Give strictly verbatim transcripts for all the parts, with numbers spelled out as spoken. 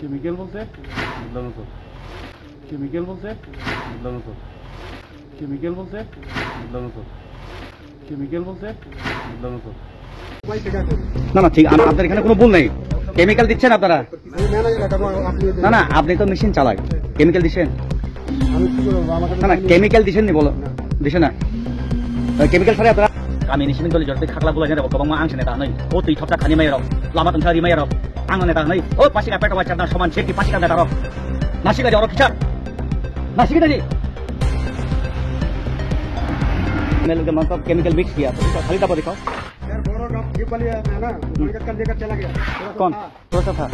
কেমিক্যাল বলতে বুঝলাম না তো। কেমিক্যাল বলতে বুঝলাম না তো। কেমিক্যাল বলতে বুঝলাম না তো। কেমিক্যাল বলতে বুঝলাম না তো। না, না, ঠিক, আম-, আপনার এখানে কোনো ভুল নেই। কেমিক্যাল দিচ্ছেন আপনারা। না, না, আপনি তো মেশিন চালায়, কেমিক্যাল দিচ্ছেন। না, না, কেমিক্যাল দিচ্ছেন নি বলো? দিছে না। কেমিক্যাল ছাড়া আপনারা আমি নিশিদিন দলে জড়িত থাকলা বলে জানে, বাবা মা আংশে নেতা নই। ও তুই থপটা খানি মাইরো, লামা তুমি সারি মাইরো। Ang neta hwnwi, o pasika peto wachar na soman safety pasika neta rok. Nasika jaro kichar. Nasika tadi. Mel ke matlab chemical mix kiya, to iska khali daba dikhao. Yaar, boro gap ye wali hai na, hmm, uska kal lekar chala gaya. Kaun? Thoda sa tha.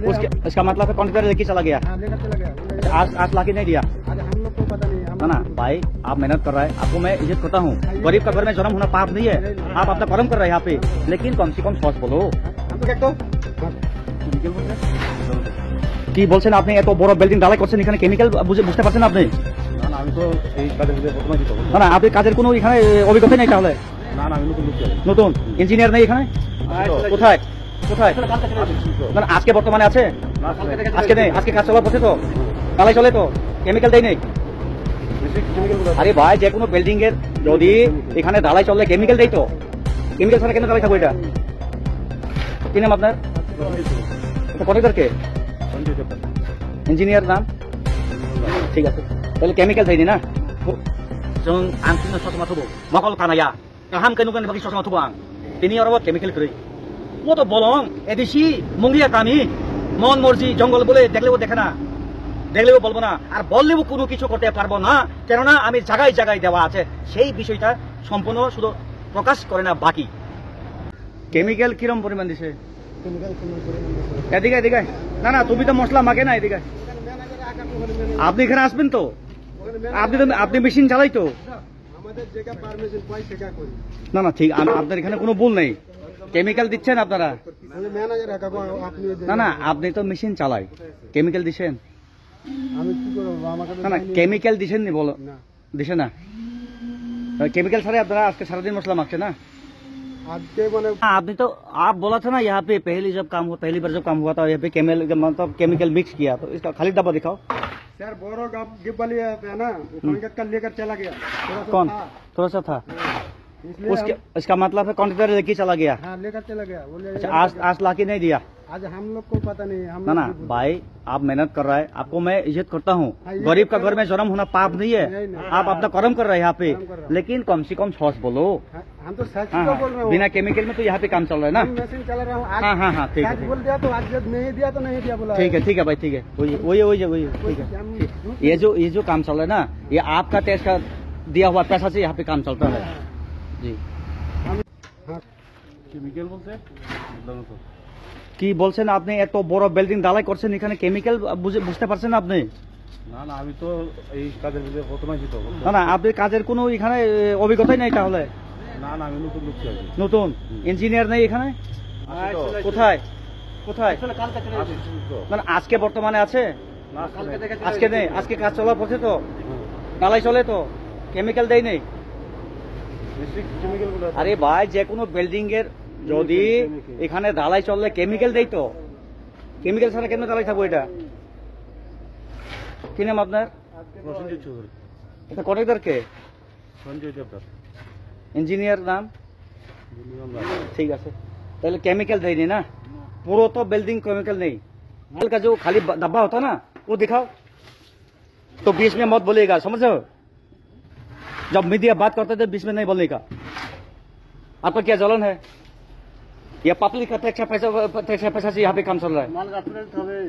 Uske, uska matlab hai contractor leke chala gaya? Haan, lekar chala gaya. Aaj, aaj laake nahi diya? Aaj hum log ko pata nahi hai, hum log ko. Na, na, bhai, aap mehnat kar rahe hain, aapko main ijjat karta hoon. Garib ka ghar mein janam hona paap nahi hai. Nahi, nahi. Aap apna karm kar rahe hain yahan pe. Lekin kam se kam soch bolo. কি বলছেন আপনি? এত বড় বিল্ডিং ঢালাই করছেন, এখানে কেমিক্যাল বুঝে, বুঝতে পারছেন আপনি? না, না, আমি তো এই কাজের মধ্যে প্রথমে যুক্ত হলাম। না, না, আপনি কাজের কোনো এখানে, এ, অভিজ্ঞতা নেই তাহলে? না, না, আমি নতুন ঢুকছি আর কি। নতুন? ইঞ্জিনিয়ার নেই এখানে? আছে তো। কোথায়? কোথায়? আসছি তো। না, না, আজকে বর্তমানে আছে? না, আজকে নেই। আজকে নেই? আজকে কাজ চলার পথে তো? ঢালাই চলে তো? কেমিক্যাল দেয় নেই? বেশি কেমিক্যাল গুলো আছে। আরে ভাই, যে কোনো বিল্ডিং এর যদি এখানে ঢালাই চলে কেমিক্যাল দেয় তো? কেমিক্যাল ছাড়া কেন ঢালাই থাকবো এটা? কি নাম আপনার? এটা কন্ট্রাক্টর কে? সঞ্জয় দেবনাথ। ইঞ্জিনিয়ার নাম? ঠিক আছে। তাহলে কেমিক্যাল দেয়নি না? Chwng ang chini sosma thubo, mokol kanaya. Kaham khe nuknani bagwi sosma thubo ang. Tini oro o chemical kwrwi. O to bolong, A D C, Mungia kami, mon morji, jongol bole, degleo dekhe na, degleo bolbo na, ar bolleও কোনো কিছু করতে পারবো না, কেননা আমি জায়গায় জায়গায় দেওয়া আছে। সেই বিষয়টা সম্পূর্ণ শুধু প্রকাশ করে না বাকি। কেমিক্যাল কিরম পরিমাণ দিছে? কেমিক্যাল কিরম পরিমাণ দিছে? এদিকে, এদিকে। না, না, তুমি তো মশলা মাখে না, এদিকে। আপনি এখানে আসবেন তো? আপনি তো, আপনি মেশিন চালাই তো? আমাদের যেটা পারমিশন পাই সেটা করি। না, না, ঠিক, আম-, আপনার এখানে কোনো ভুল নেই। কেমিক্যাল দিচ্ছেন আপনারা। আমি ম্যানেজার, কাকু, আপনি না, না, আপনি তো মেশিন চালাই, কেমিক্যাল দিচ্ছেন। আমি কি করবো? আমাকে তো না, না, দেয়নি। কেমিক্যাল দিচ্ছেন নি বলো? না। দিছে না। কেমিক্যাল ছাড়াই আপনারা আজকে সারাদিন মশলা মাখছে না? আজকে মানে না, আপনি তো, आप बोला था ना यहाँ पे पहली जब काम हुआ, पहली बार जब काम हुआ था यहाँ पे केमिकल, मतलब केमिकल मिक्स किया, तो इसका खाली डब्बा दिखाओ। सर, बोरो गप-, गिब्बा लिया था ना, वो हम्म। कहीं का कल लेकर चला गया। थोड़ा सा कौन? था। थोड़ा सा था। हाँ। इसलिए उसके, हम इसका मतलब है कॉन्ट्रैक्टर लेके चला गया? हाँ, लेकर चला गया। वो ले अच्छा, लेकर आज, गया। आज लाके नहीं दिया? आज हम लोग को पता नहीं, हम ना, लोग ना, भी भूल भाई, आप मेहनत कर रहा है, आपको मैं इज्जत करता हूँ। हाँ, ये गरीब का तो घर में जन्म होना पाप नहीं है। नहीं, नहीं। आप अपना कर्म कर रहे हैं यहाँ पे, कर्म कर रहा हूँ। लेकिन कम से कम सच बोलो। हाँ, हम तो सच हाँ, तो हाँ, बोल रहे हो। बिना केमिकल में तो यहाँ पे काम चल रहा है ना? हम मशीन चला रहा हूँ, आज हाँ, हाँ, हाँ, ठीक है, सच ठीक है। बोल दिया तो आज जब नहीं दिया तो नहीं दिया बोला। ठीक है, ठीक है भाई, ठीक है, वही, वही, वही, वही, कोई ठीक है। हम ठीक। ये जो, ये जो काम चल रहा है ना, ये आपका टेस्ट का दिया हुआ पैसा से यहाँ पे काम चलता है। हाँ। जी। हम, हाँ। কেমিক্যাল বলতে বুঝলাম না তো। কি বলছেন আপনি? এত বড় বিল্ডিং ঢালাই করছেন, এখানে কেমিক্যাল বুঝে, বুঝতে পারছেন আপনি? না, না, আমি তো এই কাজের মধ্যে প্রথমে যুক্ত হলাম। না, না, আপনি কাজের কোনো এখানে, এ, অভিজ্ঞতাই নেই তাহলে? না, না, আমি নতুন ঢুকছি আর কি। নতুন? হুম। ইঞ্জিনিয়ার নেই এখানে? আছে তো। কোথায়? কোথায়? আসছি তো। না, না, আজকে বর্তমানে আছে? না, আজকে নেই। আজকে নেই, আজকে কাজ চলার পথে তো? হুম। ঢালাই চলে তো? কেমিক্যাল দেয় নেই? বেশি কেমিক্যাল গুলো আছে। আরে ভাই, যে কোনো বিল্ডিং এর যদি কেমিক্যাল। এখানে ঢালাই চললে কেমিক্যাল দেয় তো? কেমিক্যাল ছাড়া কেন ঢালাই থাকবো এটা? কি নাম আপনার? প্রসেনজিৎ চৌধুরী। এটা কন্ট্রাক্টর কে? সঞ্জয় দেবনাথ। ইঞ্জিনিয়ার নাম? বুলবুল রাম। ঠিক আছে। তাহলে কেমিক্যাল দেয়নি না? পুরো তো বিল্ডিং কেমিক্যাল নেই। माल का जो खाली ब-, डब्बा होता ना, वो दिखाओ। तो बीच में मत बोलिएगा, समझ रहे हो? जब मीडिया बात करते थे, बीच में नहीं बोलने का। आपका क्या जलन है? या पब्लिक का टैक्स का पैसा, टैक्स का पैसा से यहाँ पे काम चल रहा है। माल का अपने तबे।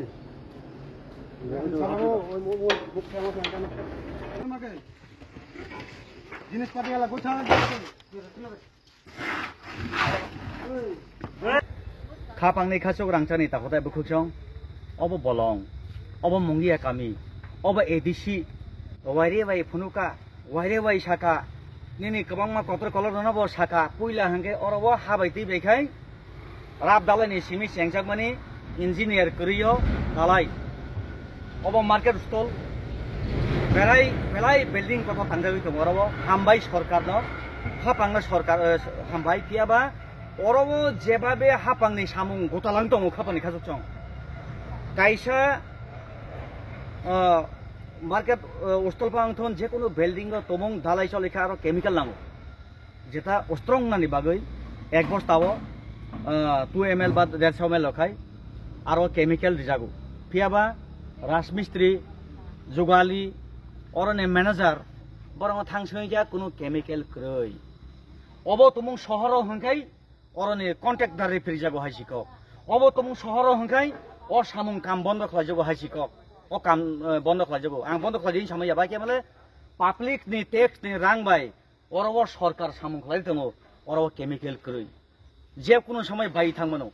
জিনিসপাতি এলা গোছানো যাচ্ছে। Khapangni khachuk rangchani takhuk tai bwkhwk chwng. Obo bolong, obo Mungia kami, obo A D C, waire bai phunuka, waire bai saka, nini kwbangma kotor kolor no bo saka, puila hwnkhe oro o ha bai twi bai khai rap dalai ni simi chengjakmani engineer kwrwi o dalai. Obo market stall, belai belai building kotor tangjagwi tongo oro o, hambai sorkar no, khapang no sorkar, eh, hambai phiya ba. Oro o jebabe hapangni samung gutalang tongo khapangni khachuk chwng. Kaisa, ah, market, ah, ustol phang thon je kunu building o tomung dalai choli kha aro chemical nango. Jeta strong nani bagwi ek bosta o, ah, two M L ba derso M L rok khai aro chemical rijago. Phiya ba rajmistri, jugali, oroni manager, borok thang soi ja kunu chemical kwrwi. Obo tomung sohor o hwnkhai oroni contractor ri phirijago hai sikok. Obo tomung sohor o hwnkhai o samung kam bondo khlaijago hai sikok. O kam, eh, bondo khlaijago. Ang bondo khlai di samaya bai khe male public ni tax ni rang bai oro o sorkar samung khlai tongo, oro o chemical kwrwi. Je kuno samai bai thang mano.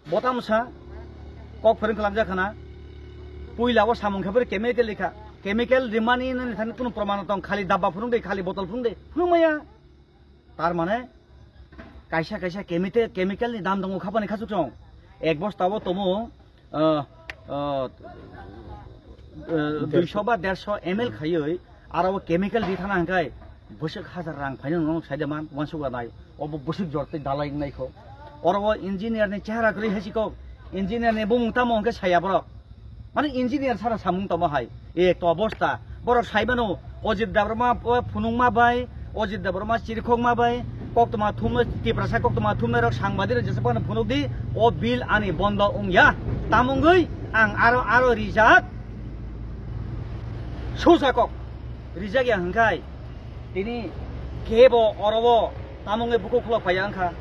Botam sa kok phwrwng khalamjak khana. Puila o samung khe phwrwng chemical likha. Chemical rimani nani thani kuno proman tong, khali dabba phwrwng de, khali botol phwrwng de. Phwrwng maya. Tar mane kaisa kaisa chemical, chemical ni dam tongo khapani khasuk chong. Ek bosta o tomo, ah, ah, ah, duiso ba derso M L khaiwi aro o chemical di thana hwnkhai bwswk hajar rang phaino nono saida man uansuk nai. Obo bwswk jor tei dalai wngnai kho. Oro o engineer ni chehara kwrwi hai sikok. Engineer ni bumung tamo hwnkhe saya borok. Mane engineer sara samung tamo hai. E to obosta. Borok sai mano Ojit Debbarma, o, phunukma bai, Ojit Debbarma chirikhokma bai, koktwma thumnai, Tiprasa koktwma thumnai rok sangbadirok jesa phano phunuk di, o bill ani bondo wngya. Tamungwi ang aro, aro rijak. Susa kok. Rijak ya hwnkhai. Tini kebo oro o tamungwi bukhuk khulok phaiya wngkha.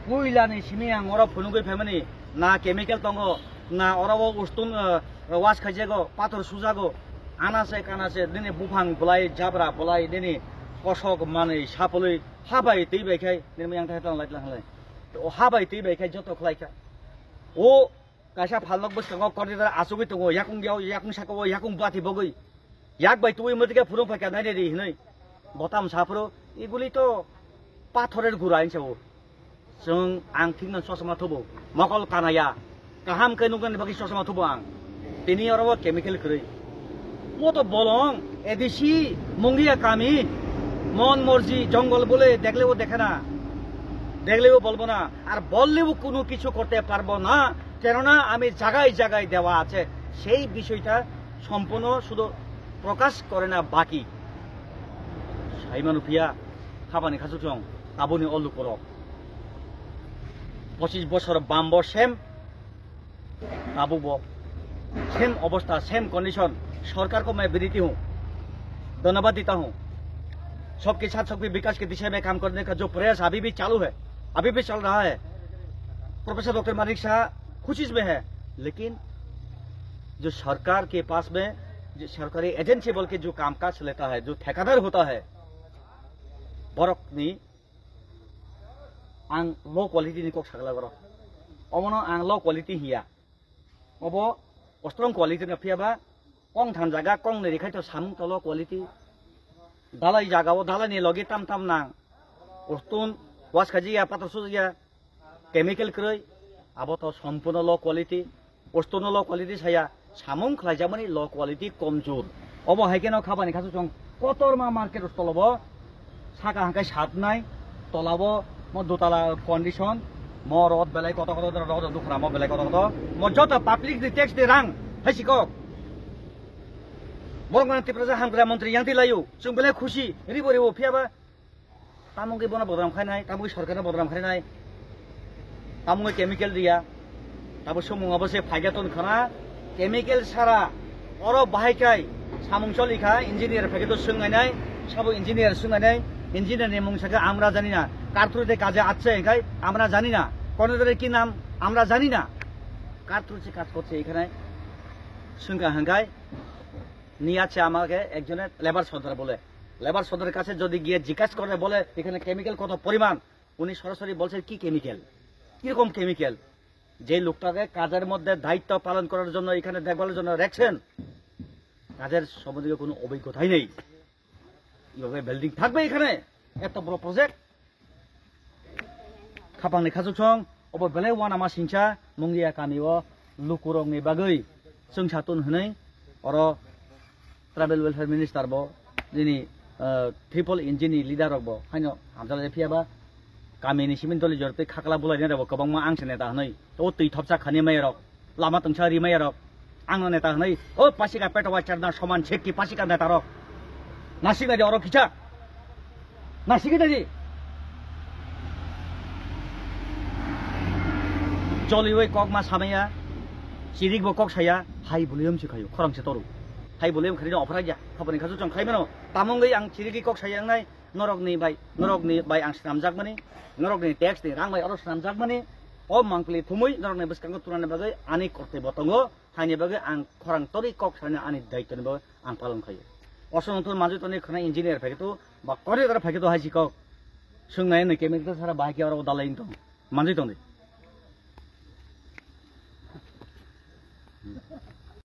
Puilani simi ang oro phunugwi phaimani na chemical tongo, na oro o ustun, eh, wash khaijago, pathor sujago, anase kanase nini buphang bolai, jabra bolai, nini kosok manwi sapolwi, habai twi bai khai, nini yang thai tang lai tlang lai. O habai twi bai khai joto khlai kha. O kaisa phalnok bwskango kordidar achugwi tongo, yakung yao, yakung sakao, yakung bati bogwi. Yak bai twi mwtike phurung phaikha nai nai ri hinwi. Botam saphuru, iguli to pathorer gura hinsa o. Chwng ang thikno chosma thubu, mokol kanaya, kaham khe nuknani bagwi chosma thubu ang. Tini oro o chemical kwrwi. Mo to bolong, A D C, Mungiya kami, mon morji, jongol bole, দেখলেও দেখে না, দেখলেও বলবো না, আর বললেও কোনো কিছু করতে পারবো না, কেননা আমি জায়গায় জায়গায় দেওয়া আছে। সেই বিষয়টা সম্পূর্ণ শুধু প্রকাশ করে না বাকি। Saimano phiya, khabani khasuk song, tabuni o lukurok. Pochis bosor bambo sem, tabukbo sem obostha, sem condition. Sorkar ko main biniti hu, dhanyabad dita hu. Sabke saath sabke vikas ke disha mein kaam karne ka jo prayas abhi bhi chalu hai, abhi bhi chal raha hai. Professor Doctor Manik Saha khushi mein hai, lekin jo sorkar ke paas mein jo sarkari agency bolke jo kaam kaaj leta hai, jo thekadar hota hai, borok ni ang low quality ni kok sagla goro. Omono ang low quality hiya. Obo strong quality na phiya ba kong than jaga kong ni rikhai to samung to low quality. Dalai jaga o dalai ni logi tam tam nang. Ustun was khaji ya pator suji ya. Chemical kwrwi, abo to sompuno low quality, ostono low quality saya, samung khlaijakmani low quality komjur. Obo hai kheno khabani khasuk song kotorma market stolo bo saka hangkai satnai, tolabo mo dotala condition, mo rod belai koto koto rod dukra mo belai koto koto, mo joto public ni tax ni rang hai sikok. Borok mane Tiprasa hamkra montri yang ti layu, chwng belai khusi, ribo ribo phiya ba. Tamo wngkhe bono bodram khainai, tamo wngkhe sorkarno bodram khainai, tamo wngkhe chemical riya, tamo swngmung abo se phaiga ton khana, chemical sara, oro bahai kai samung choli kha, engineer phai khe to swngnainai, sabo engineer swngnainai, engineer ni mung sakhe amra jani na, karthuru de kaje achhe hingkai amra jani na, kono dore ki nam amra jani na, karthuru se kaj korche ekhane swngkha hingkai, niye achhe amake ekjone labour sordar bole. Labour সদরের কাছে যদি গিয়ে জিজ্ঞাসা করে বলে এখানে কেমিক্যাল কত পরিমাণ, উনি সরাসরি বলছেন কি কেমিক্যাল, কিরকম কেমিক্যাল। যে লোকটাকে কাজের মধ্যে দায়িত্ব পালন করার জন্য এখানে দেখভালের জন্য রেখেছেন, কাজের সম্বন্ধে কোনো অভিজ্ঞতাই নেই। কিভাবে বিল্ডিং থাকবে এখানে, এত বড় project? Khapangni khachuk song, obo belai uanama singcha, Mungiya kami o lukurokni bagwi chwngsa tun hwnwi oro tribal welfare minister bo nini, ah, triple engine ni leader rok bo haino hamjak lai phiya ba kami ni simi doli jor tei khakla bulai rok bo kwbangma ang se neta hwnwi o twi thopsa khani mai rok Lama tongsa rimaya rok. Ang no neta hwnwi, o pasika peto wachar na soman sekki pasika neta rok. Nasik nadi oro kicha. Nasik nadi. Joliwi kok ma samaya. Chirik bo kok saya. Hai buliyom si khayo. Khorang se toru. Hai buliyom khari no opharai ya. Khapani khasu chong khai mano. Tamungwi ang chirigi kok saya nai. Norokni bai, norokni bai ang swnamjakmani, norokni tax ni rang bai oro swnamjakmani, o mangpili thumui norokni bwskango tunani bagwi ani kortoi bo tongo, haini bagwi ang khorang torwi kok sanani ani daitwni bagwi ang palon khaio. Osonong tun manjui toni khwna engineer phai khe to ba contractor phai khe to hai si kok. Swngnai no chemical sara bahai khe oro dalai wng tong. Manjui tongdi.